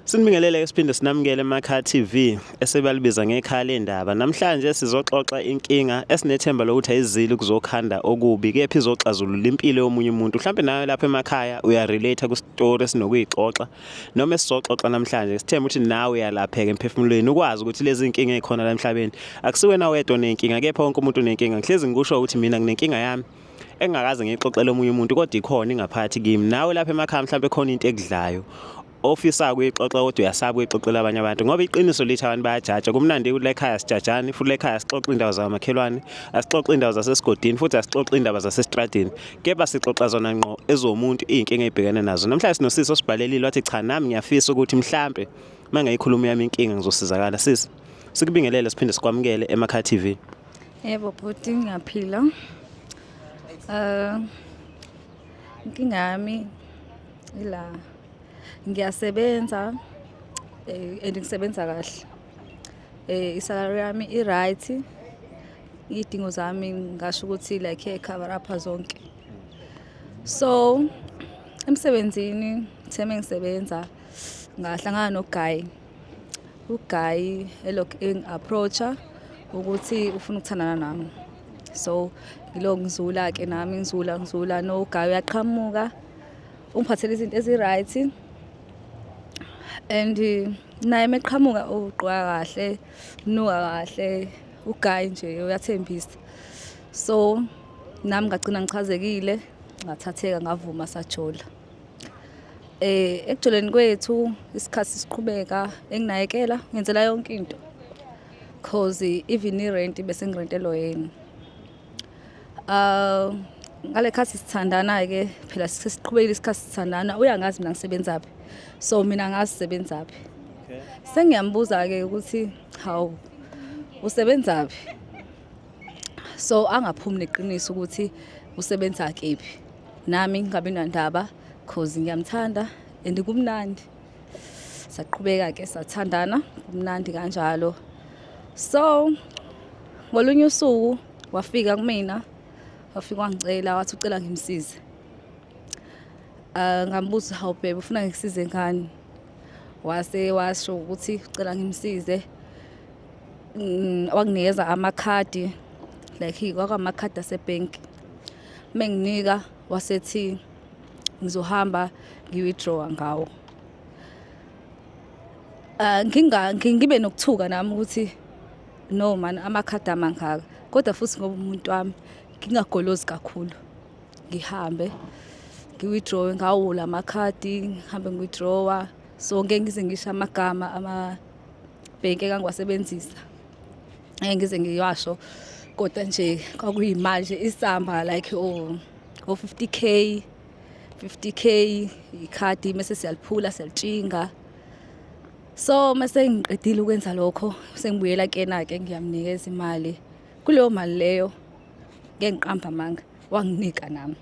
Sinibingelele siphinde sinamukele emakhaya TV esebalibiza ngekhaya lendaba. Namhlanje sizoxoxa inkinga esinethemba lokuthi ayizili kuzokhanda okubi kepha izoxazulula impilo yomunye umuntu. Mhlampe nawe lapha emakhaya uyarelate ku-story esinokuyixoxa noma esizoxoxa namhlanje. Sithemba ukuthi nawe uyalapheka emphefumulweni ukwazi ukuthi lezi inkinga ezikhona la emhlabeni akusiwena wedwa onenkinga kepha wonke umuntu unenkinga. Ngihlezi ngikusho ukuthi mina nginenkinga yami engingakaze ngiyixoxele omunye umuntu kodwa ikhona ingaphakathi kimi. Nawe lapha emakhaya mhlampe khona into ekudlayo ofisa ukuyixoxa kodwa uyasaba ukuyixoxela abanye abantu ngoba iqiniso lithi abantu bayajaja. Kumnandi ukuthi la ekhaya sijajani futhi la ekhaya sixoxa iy'ndaba zamakhelwane, asixoxe iy'ndaba zasesigodini futhi asixoxe iy'ndaba zasesitradini, kepha sixoxa zona ngqo ezomuntu iy'nkinga ey'bhekene nazo. Namhlanje sinosisi osibhalelile wathi cha, nami ngiyafisa ukuthi mhlampe uma ngayikhuluma yami inkinga ngizosizakala. Sisi, sikubingelele siphinde sikwamukele Emakhaya TV. Yebo bhuti, ngiyaphila. Inkinga yami ila, ngiyasebenza and ngisebenza kahle. Isalary yami i-right, iy'dingo zami ngingasho ukuthi like iyayi-cover up zonke. So emsebenzini ngithe mengisebenza ngahlangana no-guy. U-guy elokhu engi-approach-a ukuthi ufuna ukuthandana nami. So ngilokhu ngizula-ke nami, ngizula ngizula, no-guy uyaqhamuka ungiphathele izinto ezi-right and naye meqhamuka ugqoka kahle, unuka kahle, u-guy nje uyathembisa. So nami ngagcina ngichazekile, ngathatheka, ngavuma, sajola. Ekujoleni kwethu isikhathi siqhubeka enginakekela, ngenzela yonke into cause even irenti bese ngirentelwa yena. Ngale khathi sithandana-ke phela, sesiqhubekile isikhathi sithandana, uyangazi mina ngisebenzaphi, so mina ngazi sisebenzaphi. Sengiyambuza-ke ukuthi hawu, usebenzaphi? So angaphumi neqiniso ukuthi usebenza kephi. Nami ngingabi nandaba cause ngiyamthanda and kumnandi. Saqhubeka-ke sathandana, kumnandi kanjalo. So ngolunye usuku wafika kumina, wafika wangicela, wathi ucela ngimsize. Ngambuza, "Hawu babe, ufuna ngikusize ngani?" Wase washo ukuthi ucela ngimsize. Wanginikeza amakhadi, like kwakamakhadi asebhenki. Menginika wasethi ngizohamba ngi-withdraw ngawo. Nginga ngibe nokuthuka nami ukuthi no man, amakhadi amangaka, kodwa futhi ngoba umuntu wami ngingagolozi kakhulu, ngihambe ngi-withdraw ngawo la makhadi, ngihambe ngi-withdrawa. So ngeke ngize ngisho amagama amabhenki engangiwasebenzisa, ngeke ngize ngiwasho, kodwa nje kwakuyimali nje isamba like o 50K, 50K ikhadi, mase siyaliphula, siyalitshinga. So mase ngiqedile ukwenza lokho, sengibuyela kuyena ke, ngiyamnikeza imali. Kuleyo mali leyo, ngeke ngiqamba amanga, wanginika nami,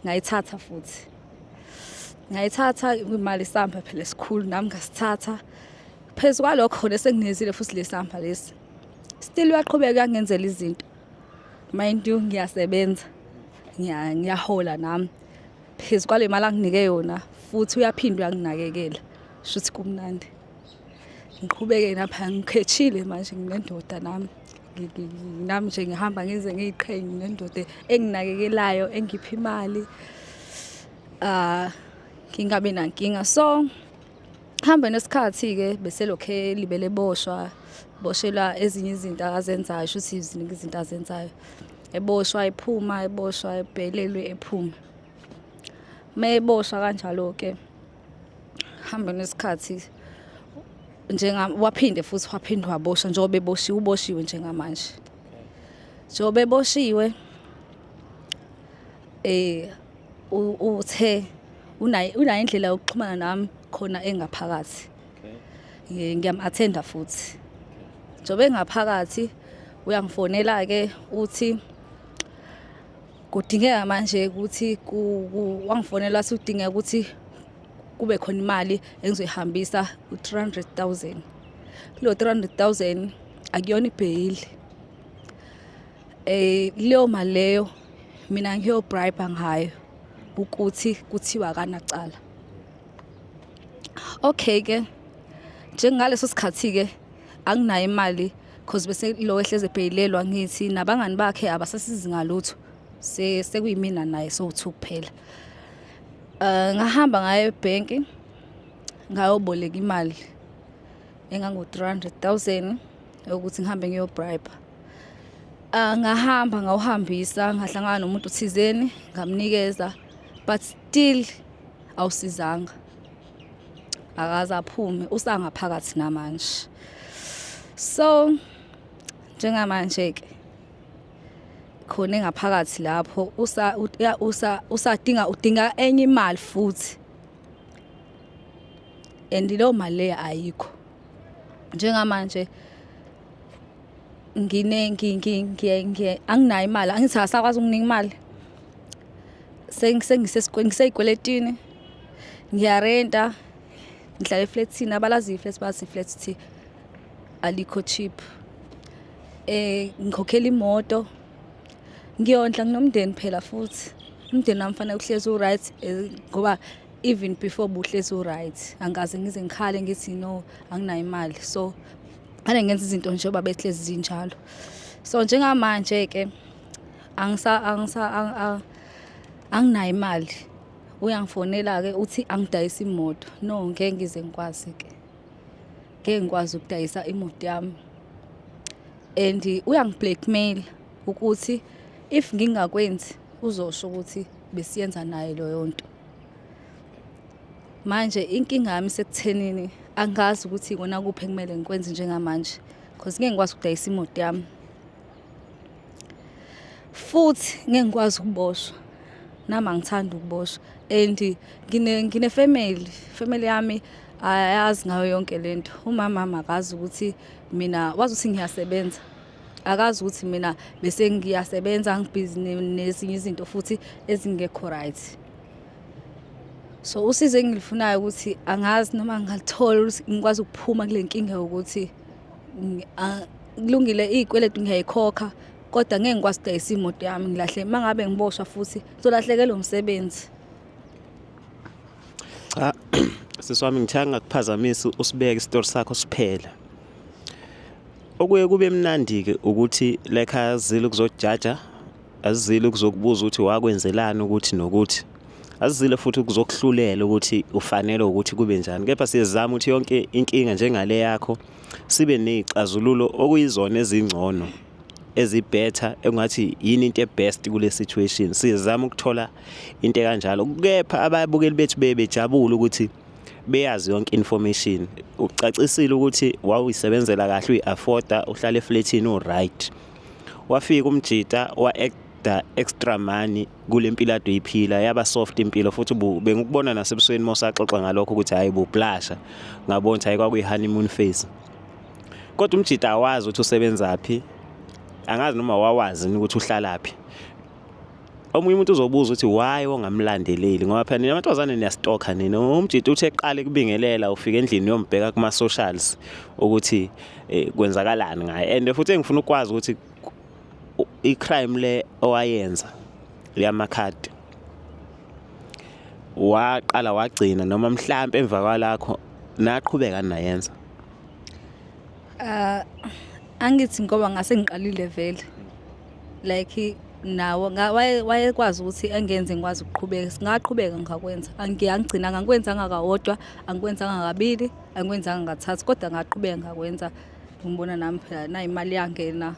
ngayithatha futhi, ngayithatha imali, isamba phela esikhulu, nami ngasithatha. Phezu kwalokho lesenginikezile futhi lesamba lesi, still uyaqhubeka uyangenzela izinto. Mind you, ngiyasebenza, ngiyahola nami. Phezu kwale mali anginike yona futhi uyaphinda uyanginakekela, shuthi kumnandi. Ngiqhubeke napha, ngikhethile manje, nginendoda nami. Nami nje ngihamba ngize ngiyiqhenye nendoda enginakekelayo, engipha imali, ah, ngingabi nankinga. So hambe nesikhathi-ke, bese lokhu elibele eboshwa, boshelwa ezinye izinto azenzayo, shuthi ziningi izinto azenzayo, eboshwa ephuma, eboshwa ebhelelwe ephuma. Meboshwa kanjalo-ke, hambe nesikhathi njenga waphinde futhi waphinde waboshwa. Njengoba eboshiwe, uboshiwe njengamanje. Njengoba eboshiwe, uthe unayo indlela yokuxhumana nami khona engaphakathi. Ngiyam-attenda futhi njengoba engaphakathi. Uyangifonela-ke, uthi kudingeka manje ukuthi wangifonela wathi kudingeka ukuthi kube khona imali engizoyihambisa, u-300 000. Kulo 300 000 akuyona ibheyili. Leyo mali leyo mina ngiyo-bribe ngayo ukuthi kuthiwa akanacala. Okay ke. Njengaleso sikhathi ke anginayo imali, cause bese lo ehleze ebheyilelwa, ngithi nabangani bakhe abasasizi ngalutho, sekuyimina naye sowu-two kuphela. Ngahamba ngaye ebhenki, ngayoboleka imali engango-300,000 yokuthi ngihambe ngiyo-bribe. Ngahamba ngawuhambisa, ngahlangana nomuntu thizeni, ngamnikeza, but still awusizanga, akaze aphume, usangaphakathi namanje. So njengamanje ke khona engaphakathi lapho, usa usa usadinga, udinga enye imali futhi, and leyo mali leyo ayikho njengamanje. Ngine ngiye anginayo imali, angithi akasakwazi ukunginika imali. Ngisey'kweletini, ngiyarenta, ngihlala eflethini. Abalaziyo i-flat bazi i-flat ukuthi alikho cheap. Ngikhokhela imoto, ngiyondla, nginomndeni phela futhi. Umndeni wami fanele uhlezi u-right, ngoba even before buhlezi u-right, angikaze ngize ngikhale ngithi no, anginayo imali. So fanele ngenza izinto njengoba behlezi zinjalo. So njengamanje-ke anginayo imali. Uyangifonela-ke, uthi angidayise imoto. No, ngeke ngize ngikwazi-ke, ngeke ngikwazi ukudayisa imoto yami. And uyangi-blackmail ukuthi if ngingakwenzi uzosho ukuthi besiyenza naye leyo nto. Manje inkinga yami isekuthenini angazi ukuthi ikona kuphi ekumele ngikwenze njengamanje, cause ngeke ngikwazi ukudayisa imoto yami, futhi ngeke ngikwazi ukuboshwa, nami angithandi ukuboshwa. And ngine family, family yami ayazi ngayo yonke lento. Umama wami akazi ukuthi mina, wazi ukuthi ngiyasebenza, akazi ukuthi mina bese ngiyasebenza, ngibhizi nezinye izinto futhi ezingekho right. So usizo engilifunayo ukuthi angazi noma ngingalithola ukuthi ngikwazi ukuphuma kule nkinga yokuthi kulungile, iy'kweletu ngiyayikhokha, kodwa ngeke ngikwazi ukudayisa imoto yami ngilahle. Uma ngabe ngiboshwa futhi ngizolahlekelwa umsebenzi. Cha, sisi wami, ngithanda ngakuphazamisa, usibeke isitori sakho siphela. Okuye kube mnandi-ke ukuthi like azile ukuzojaja, azile ukuzokubuza ukuthi wakwenzelani ukuthi nokuthi, azile futhi ukuzokuhlulela ukuthi ufanele ukuthi kube njani, kepha siyazama ukuthi yonke inkinga njengale yakho sibe ney'xazululo okuyizona ezingcono, ezi-better, engathi yini into e-best kule situation. Sizama ukuthola into ekanjalo, kepha ababukeli bethu bebejabula ukuthi beyazi yonke information. Ucacisile ukuthi wawuyisebenzela kahle, uyi-afforda, uhlala efletini, u-right. Wafika umjita, wa-adda extra money kule mpilo ade uyiphila, yaba soft impilo futhi. Bengikubona nasebusweni mawusaxoxa ngalokho ukuthi hhayi, bublusha, ngabona ukuthi hhayi, kwakuyi-honeymoon phase. Kodwa umjita awazi ukuthi usebenzaphi, angazi noma wawazi ukuthi uhlalaphi. Omunye umuntu uzobuza ukuthi why ongamlandeleli, ngoba phela nina amantombazane niya-stalka nina. Umjita uthi eqala ekubingelela, ufika endlini uyombheka kuma-socials ukuthi kwenzakalani ngaye. And futhi engifuna ukwazi ukuthi i-crime le owayenza yamakhadi waqala wagcina, noma mhlampe emva kwalakho naqhubeka nayenza? Angithi ngoba ngase ngiqalile vele, like nawo wayekwazi ukuthi engenze ngikwazi ukuqhubeka, singaqhubeka ngakwenza. Angigcinanga, angikwenzanga kawodwa, angikwenzanga kabili, angikwenzanga kathathu, kodwa ngaqhubeka ngakwenza. Ngibona nami phela nayi imali yangena,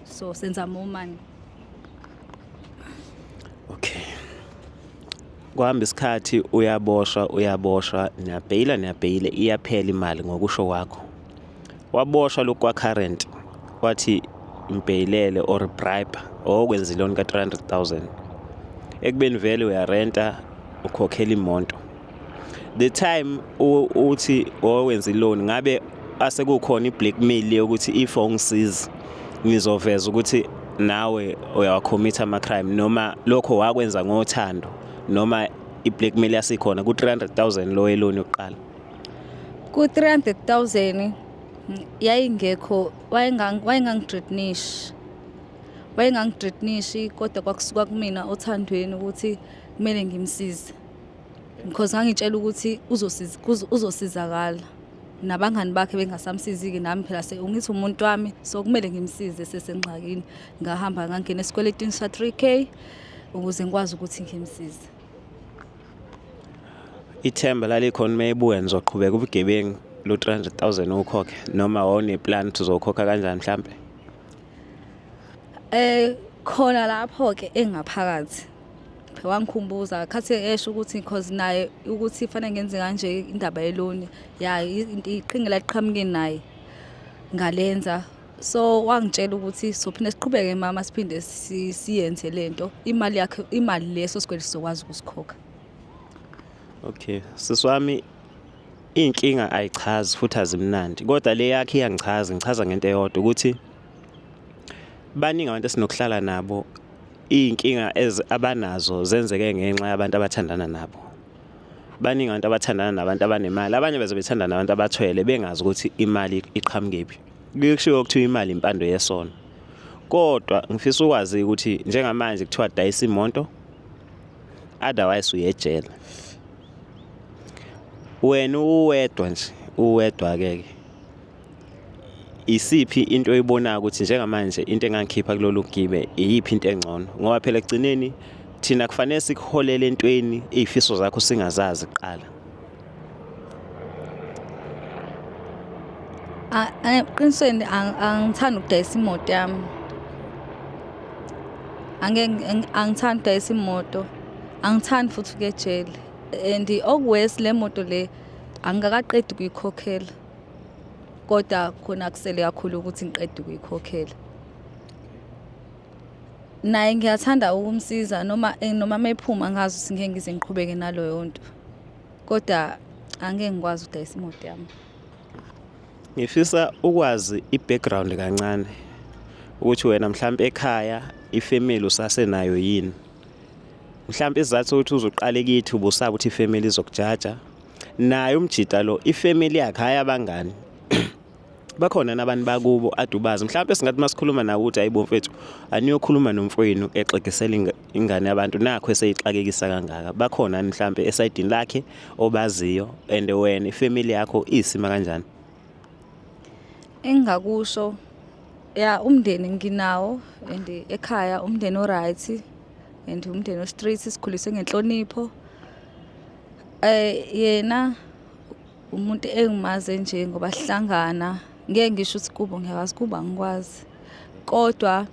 so senza more money. Okay, kuhamba isikhathi, uyaboshwa, uyaboshwa, niyabheyila, niyabheyile, iyaphela imali. Ngokusho kwakho waboshwa lokhu kwa-current, wathi mbheyilele or bribe okwenza i-loan ka-300,000, ekubeni vele uyarenta, ukhokhela imoto. The time uthi owenza i-loan, ngabe asekukhona i-blackmail yokuthi if awungisizi ngizoveza ukuthi nawe uyawa-commit ama-crime, noma lokho wakwenza ngothando, noma i-blackmail yasikhona ku-300,000 lo we-loan yokuqala? Ku-300,000 yayingekho, wayengangi-threatenishi, wayengangi-threatenishi, kodwa kwakusuka kumina othandweni ukuthi kumele ngimsize, because ngangitshela ukuthi uzosizakala. Nabangani bakhe bengasamsizi-ke, nami phela ungithi umuntu wami, so kumele ngimsize sesengxakini. Ngahamba ngangena esikweletini sa-3K ukuze ngikwazi ukuthi ngimsize. Ithemba lalikhona uma ebuya nizoqhubeka ubugebengu lo 300,000 ukhokhe, noma wawune-plan ukuthi uzokhokha kanjani mhlampe? Khona lapho-ke engaphakathi wangikhumbuza khathi esho ukuthi cause naye ukuthi fanele ngenze kanje indaba yeloni ya iqhinga laqhamuke naye ngalenza. So wangitshela ukuthi sophinde siqhubeke mama, siphinde siyenze lento, imali yakhe, imali leso sikweletu sizokwazi ukusikhokha. Okay, sisi wami, iy'nkinga ayichazi futhi azimnandi, kodwa le yakhe iyangichaza. Ngichaza ngento eyodwa ukuthi baningi abantu esinokuhlala nabo, iy'nkinga abanazo zenzeke ngenxa yabantu abathandana nabo. Baningi abantu abathandana nabantu abanemali, abanye beze bethandana nabantu abathwele bengazi ukuthi imali iqhamukephi. Kuye kushiwo kuthiwa imali impando yesono, kodwa ngifisa ukwazi ukuthi njengamanje kuthiwa dayisa imoto, otherwise uyejele. Wena uwedwa nje, uwedwa-ke ke, isiphi into oyibonayo ukuthi njengamanje into engangikhipha kulolu gibe iyiphi into engcono? Ngoba phela ekugcineni thina kufanele sikuholele entweni iy'fiso zakho singazazi kuqala. Eqinisweni angithandi ukudayisa imoto yami. Angeke, angithandi ukudayisa imoto, angithandi futhi ukuya ejele, and okuwesi le moto le angikakaqedi ukuyikhokhela, kodwa khona kusele kakhulu ukuthi ngiqede ukuyikhokhela. Naye ngiyathanda ukumsiza, noma mephuma ngazi ukuthi ngeke ngize ngiqhubeke naloyo nto, kodwa angeke ngikwazi ukudayisa imoto yami. Ngifisa ukwazi i-background kancane ukuthi wena mhlampe ekhaya ifamily usasenayo yini? Mhlampe isizathu sokuthi uzoqala kithi ubusaba ukuthi ifamily izokujaja. Naye umjita lo ifamily yakhe hhayi abangani. Bakhona nabantu bakubo ade ubazi. Mhlampe singathi masikhuluma nawe ukuthi hayibo mfethu aniyokhuluma nomfowenu exegisela ingane yabantu nakho eseyixakekisa kangaka. Bakhona mhlampe esayidini lakhe obaziyo, and wena ifamily yakho isima kanjani? Engingakusho ya, umndeni nginawo, and ekhaya umndeni o-right and umndeni o-straight, sikhuliswe ngenhlonipho. Yena umuntu engimaze nje ngoba sihlangana, ngeke ngisho ukuthi kubo ngiyakwazi, kubo angikwazi, kodwa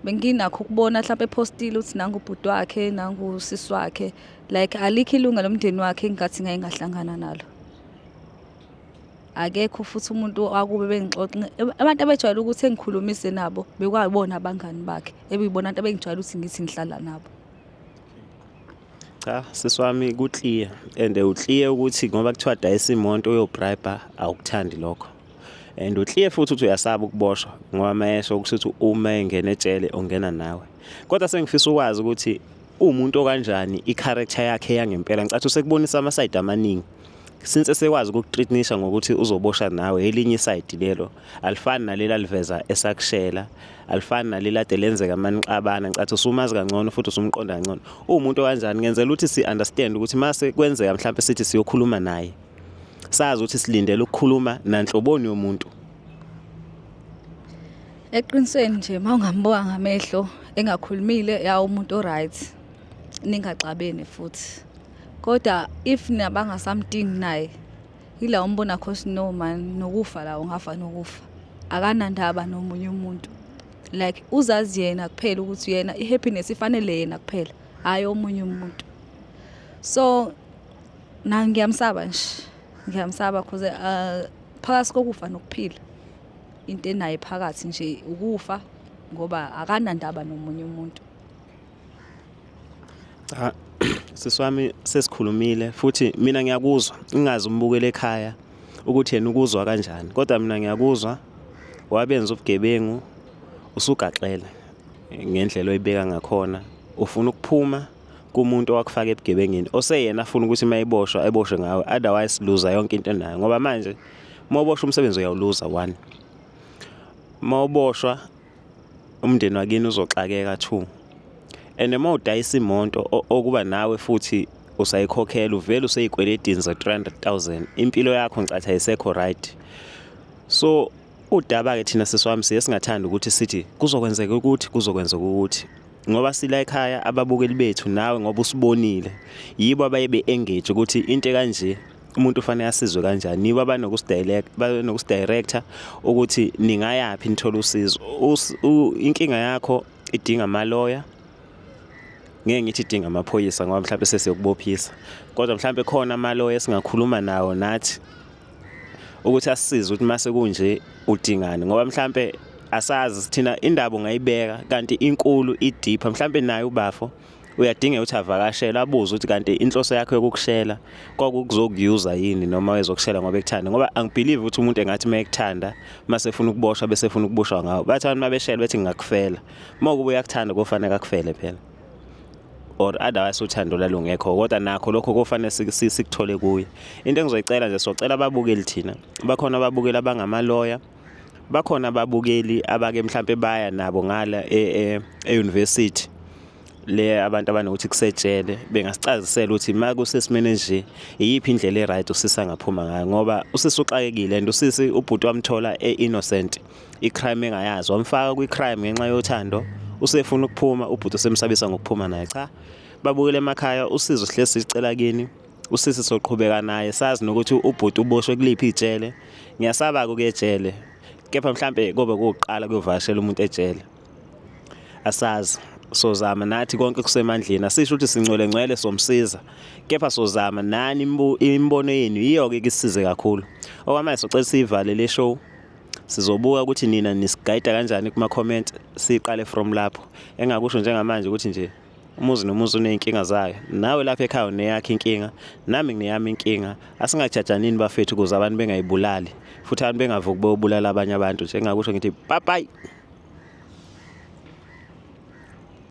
benginakho ukubona mhlawumbe ephostile ukuthi nangu ubhuti wakhe, nangu usisi wakhe, like alikho ilunga lomndeni wakhe engingathi ngake ngahlangana nalo. Akekho futhi umuntu akube bengixoxa, abantu abejwayele ukuthi engikhulumise nabo bekwayibona abangani bakhe, ebeyibona abantu abengijwayele ukuthi ngithi ngihlala nabo. Cha sisi wami, ku-clear and u-clear ukuthi ngoba kuthiwa dayisa imoto uyobribe, awukuthandi lokho, and u-clear futhi ukuthi uyasaba ukuboshwa ngoba mayesho ukuthi uma engena ejele ungena nawe. Kodwa sengifisa ukwazi ukuthi uwumuntu okanjani, i-character yakhe yangempela. Ngicathi usekubonisa ama-side amaningi since esekwazi ukukuthreatenisha ngokuthi uzoboshwa nawe. Elinye i-side lelo alifani naleli aliveza esakushela, alifani naleli ade lenzeka manixabana. Ngicathi usumazi kangcono futhi usumqonda kangcono. Uwumuntu okanjani, ngenzela ukuthi si-understand ukuthi mase kwenzeka mhlawumbe sithi siyokhuluma naye, sazi ukuthi silindele ukukhuluma nanhloboni yomuntu. Eqinisweni nje, uma ungambuka ngamehlo engakhulumile, ya, umuntu o-right, ningaxabene futhi, kodwa if nabangasamdingi naye, ila umbona khosi no man, nokufa la ungafa nokufa, akanandaba nomunye umuntu. Like uzazi yena kuphela ukuthi yena i-happiness ifanele yena kuphela, hhayi omunye umuntu. So na ngiyamsaba nje, ngiyamsaba cause phakathi kokufa nokuphila, into enayo phakathi nje ukufa, ngoba akanandaba nomunye umuntu. Cha sisi wami, sesikhulumile futhi mina ngiyakuzwa, ngingazi umbukele ekhaya ukuthi yena ukuzwa kanjani, kodwa mina ngiyakuzwa. Wabenza ubugebengu, usugaxele ngendlela oyibeka ngakhona, ufuna ukuphuma kumuntu owakufaka ebugebengini, oseyena afuna ukuthi uma eboshwa eboshwe ngawe, otherwise luza yonke into enayo. Ngoba manje uma uboshwa umsebenzi uyawuluza, one, uma uboshwa umndeni wakini uzoxakeka, two, and uma udayisa imoto okuba nawe futhi Usayikhokhela, uvele usey'kweletini ze-300,000. Impilo yakho ngicathi ayisekho right. So udaba-ke thina sisi wami siye singathandi ukuthi sithi kuzokwenzeka ukuthi kuzokwenzeka ukuthi, ngoba sila ekhaya ababukeli bethu nawe ngoba usibonile yibo abaye be-engage ukuthi into ekanje umuntu ufanele asizwe kanjani. Yibo abanokusidirector ukuthi ningayaphi nithole usizo. Inkinga yakho idinga amaloya, ngeke ngithi idinga amaphoyisa ngoba mhlawumbe sesiyokubophisa, kodwa mhlawumbe khona amaloya esingakhuluma nawo nathi ukuthi asisize ukuthi mase kunje udingani, ngoba mhlambe asazi thina indaba ungayibeka kanti inkulu i-deeper. Mhlambe naye ubafo uyadingeka ukuthi avakashele abuze ukuthi kanti inhloso yakho yokukushela kwakukuzokuyuza yini noma wezokushela ngoba ekuthanda, ngoba angibelieve ukuthi umuntu engathi uma ekuthanda mase efuna ukuboshwa bese efuna ukuboshwa ngawo. Bathi abantu mabeshela bethi ngingakufela, uma kuba uyakuthanda kofanele akufele phela, or otherwise uthando lalungekho. Kodwa nakho lokho kufanele sikuthole kuye. Into engizoyicela nje, socela ababukeli thina, bakhona ababukeli abangamaloya, bakhona ababukeli abake mhlambe baya nabo ngala e-university le abantu abanokuthi kusejele, bengasicazisela ukuthi uma kusesimeni nje iyiphi indlela e-right usisi angaphuma ngayo, ngoba usisi uxakekile and usisi ubhuti wamthola e-innocent, i-crime engayazi, wamfaka kwi-crime ngenxa yothando, usefuna ukuphuma, ubhuti usemsabisa ngokuphuma naye. Cha, babukele emakhaya, usizo sihle sicela kini, usisi soqhubeka naye, sazi nokuthi ubhuti uboshwe kuliphi ijele. Ngiyasaba-ke ukuya ejele, kepha mhlampe kobe kuwuqala kuyovakashela umuntu ejele, asazi. Sozama nathi konke kusemandleni, asisho ukuthi singcwele ngcwele somsiza, kepha sozama nani. Imibono yenu yiyo-ke ikisize kakhulu. Okwamanje socela siyivale le show, sizobuka ukuthi nina nisigayida kanjani kuma-comment, siqale from lapho. Engakusho njengamanje ukuthi nje umuzi nomuzi uney'nkinga zayo, nawe lapha ekhaya uneyakho inkinga, nami ngineyami inkinga. Asingajajanini bafethu ukuze abantu bengayibulali, futhi abantu bengavuki beyobulala abanye abantu nje. Engakusho ngithi bye bye.